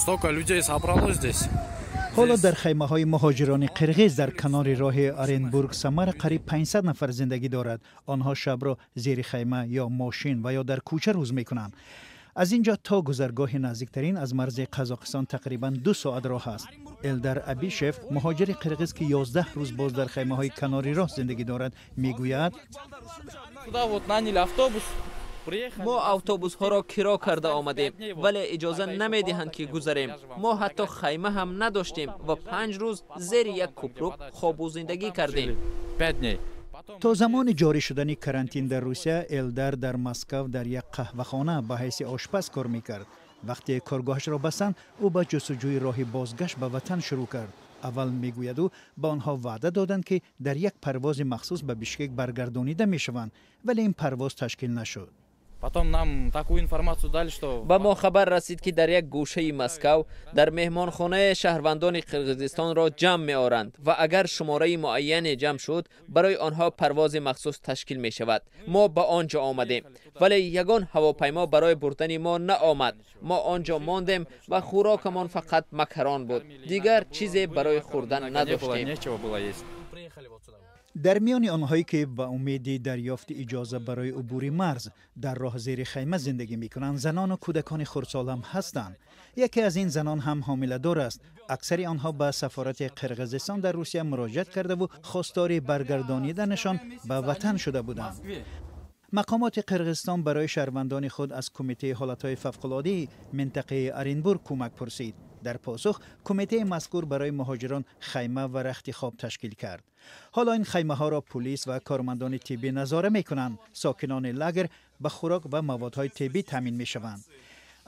Столько людей собралось здесь. Ҳоло дар хаймаҳои муҳоҷирони қирғиз дар канори роҳи Оренбург Самара қариб 500 нафар зиндагӣ дорад. Онҳо шабро зери хайма ё мошин ва ё дар кӯча рӯз мекунанд. Аз ин ҷо то гузаргоҳи наздиктарин аз марзи Қазоқистон тақрибан 2 соат роҳ аст. Элдар Абишев, муҳоҷири қирғиз, ки 11 рӯз боз дар хаймаҳои канори роҳ зиндагӣ дорад, мегӯяд: Сюда вот наняли автобус. Приехали. Мо автобусҳоро киро карда омадем, вале иҷоза намедиҳанд, ки гузарем. Мо ҳатто хайма ҳам надоштем ва 5 рӯз зери як купрук хобу зиндагӣ кардем. 5 дней. То замони ҷорӣ шудани карантин дар Русия Элдар дар Москав дар як қаҳвахона ба ҳайси ошпаз кор мекард. Вақте коргоҳашро бастанд, ӯ ба ҷустуҷӯи роҳи бозгашт ба ватан шурӯъ кард. Аввал, мегӯяд ӯ, ба онҳо ваъда доданд, ки дар як парвози махсус ба Бишкек баргардонида мешаванд, вале ин парвоз ташкил нашуд. Потом нам такую информацию дали, что Ба мо хабар расид, ки дар як гӯшаи Москав дар меҳмонхонаи шаҳрвандони Қирғизистонро ҷамъ меоранд ва агар шумораи муайяне ҷамъ шуд, барои онҳо парвози махсус ташкил мешавад. Мо ба он ҷо омадем, вале ягон ҳавопаймо барои бурдани мо наомад. Мо он ҷо мондем ва хӯрокамон фақат макарон буд, дигар чизе барои хӯрдан не было, надоштем. Нечего было есть. Приехали вот сюда. Дар миёни онҳое, ки ба умеди дарёфти иҷоза барои убури марз дар роҳ зери хайма зиндагӣ мекунанд, занону кӯдакони хурдсол ҳам ҳастанд. Яке аз ин занон ҳам ҳомиладор аст. Аксари онҳо ба сафорати Қирғизистон дар Русия муроҷиат кардаву хостори баргардониданашон ба ватан шуда буданд. Мақомоти Қирғизистон барои шаҳрвандони худ аз Кумитаи ҳолатҳои фавқулоддаи минтақаи Оренбург кӯмак пурсид. Дар посух кумитаи мазкур барои муҳоҷирон хайма ва рахти хоб ташкил кард. Ҳоло ин хаймаҳоро пулис ва кормандони тиббӣ назора мекунанд. Сокинони лагер ба хӯрок ва маводҳои тиббӣ таъмин мешаванд.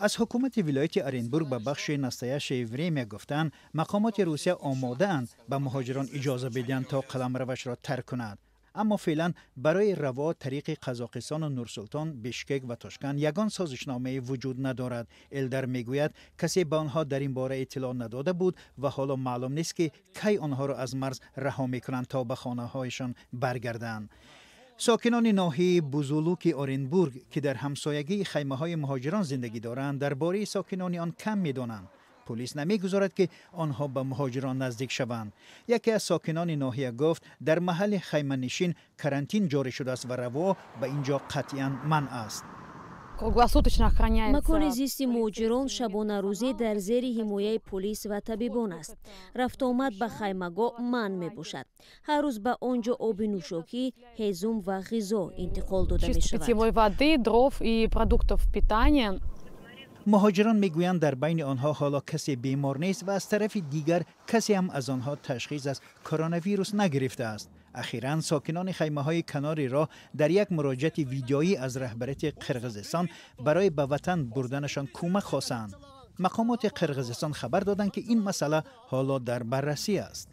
Аз ҳукумати вилояти Оренбург ба бахши «Настоящее время» гуфтанд, мақомоти Русия омодаанд ба муҳоҷирон иҷоза бидиҳанд, то қаламравашро тарк кунад, аммо феълан барои раво тариқи Қазоқистону Нурсултон, Бишкек ва Тошканд ягон созишномае вуҷуд надорад. Элдар мегӯяд, касе ба онҳо дар ин бора иттилоъ надода буд ва ҳоло маълум нест, ки кай онҳоро аз марз раҳо мекунанд, то ба хонаҳояшон баргарданд. Сокинони ноҳияи Бузулуки Оренбург, ки дар ҳамсоягии хаймаҳои муҳоҷирон зиндагӣ доранд, дар бораи сокинони он кам медонанд. Пулис намегузорад, ки онҳо ба муҳоҷирон наздик шаванд. Яке аз сокинони ноҳия гуфт, дар маҳалли хайманишин карантин ҷорӣ шудааст ва раво ба ин ҷо қатъиян манъ аст. Круглосуточно охраняется. Макони зисти муҳоҷирон шабонарӯзӣ дар зери ҳимояи полис ва табибон аст. Рафтуомад ба хаймагоҳ манъ мебошад. Ҳар рӯз ба он ҷо оби нӯшокӣ, ҳезум ва ғизо интиқол дода Чистой мешавад. Питьевой воды, дров и продуктов питания. Муҳоҷирон мегӯянд, дар байни онҳо ҳоло касе бемор нест ва аз тарафи дигар касе ҳам аз онҳо ташхис аз коронавирус нагирифтааст. Ахиран сокинони хаймаҳои канори роҳ дар як муроҷиати видеоӣ аз раҳбарияти Қирғизистон барои ба ватан бурданашон кӯмак хостанд. Мақомоти Қирғизистон хабар доданд, ки ин масъала ҳоло дар баррасӣ аст.